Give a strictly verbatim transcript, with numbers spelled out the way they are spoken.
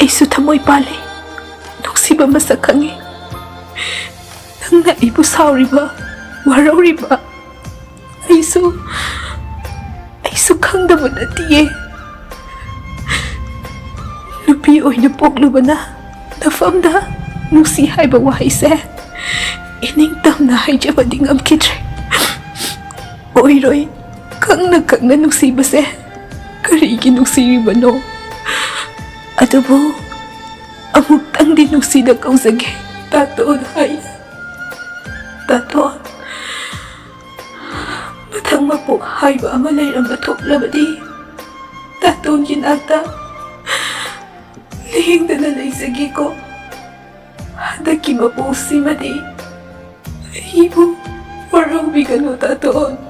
ꯑꯩꯁꯨ ꯊꯃꯣꯏ ꯄꯥꯜꯂꯤ, ꯅꯨꯡꯁꯤꯕ ꯃꯁꯛ ꯈꯪꯉꯤ꯫ ꯅꯪꯅ ꯑꯩꯕꯨ ꯁꯥꯎꯔꯤꯕ, ꯋꯥꯔꯧꯔꯤꯕ, ꯑꯩꯁꯨ, ꯑꯩꯁꯨ ꯈꯪꯗꯕ ꯅꯠꯇꯤꯌꯦ꯫ ꯅꯨꯄꯤ ꯑꯣꯏꯅ ꯄꯣꯛꯂꯨꯕꯅ ꯅꯐꯝꯗ ꯅꯨꯡꯁꯤ ꯍꯥꯏꯕ ꯋꯥꯍꯩꯁꯦ ꯏꯅꯤꯡ ꯇꯝꯅ ꯍꯥꯏꯖꯕꯗꯤ ꯉꯝꯈꯤꯗ꯭ꯔꯦ꯫ ꯑꯣꯏꯔꯣꯏ, ꯈꯪꯅ ꯈꯪꯅ ꯅꯨꯡꯁꯤꯕꯁꯦ ꯀꯔꯤꯒꯤ ꯅꯨꯡꯁꯤꯔꯤꯕꯅꯣ? ꯑꯗꯨꯕꯨ ꯑꯃꯨꯛꯇꯪꯗꯤ ꯅꯨꯡꯁꯤꯅ ꯀꯧꯖꯒꯦ, ꯇꯥꯇꯣꯟ ꯍꯥꯏꯅ꯫ ꯇꯥꯇꯣꯟ, ꯃꯊꯪ ꯃꯄꯣꯛ ꯍꯥꯏꯕ ꯑꯃ ꯂꯩꯔꯝꯕ ꯊꯣꯛꯂꯕꯗꯤ, ꯇꯥꯇꯣꯟꯒꯤ ꯅꯥꯛꯇ ꯂꯦꯡꯗꯅ ꯂꯩꯖꯒꯦꯀꯣ꯫ ꯍꯟꯗꯛꯀꯤ ꯃꯄꯣꯛꯁꯤꯃꯗꯤ ꯑꯩꯕꯨ ꯋꯥꯔꯧꯕꯤꯒꯅꯨ, ꯇꯥꯇꯣꯟ꯫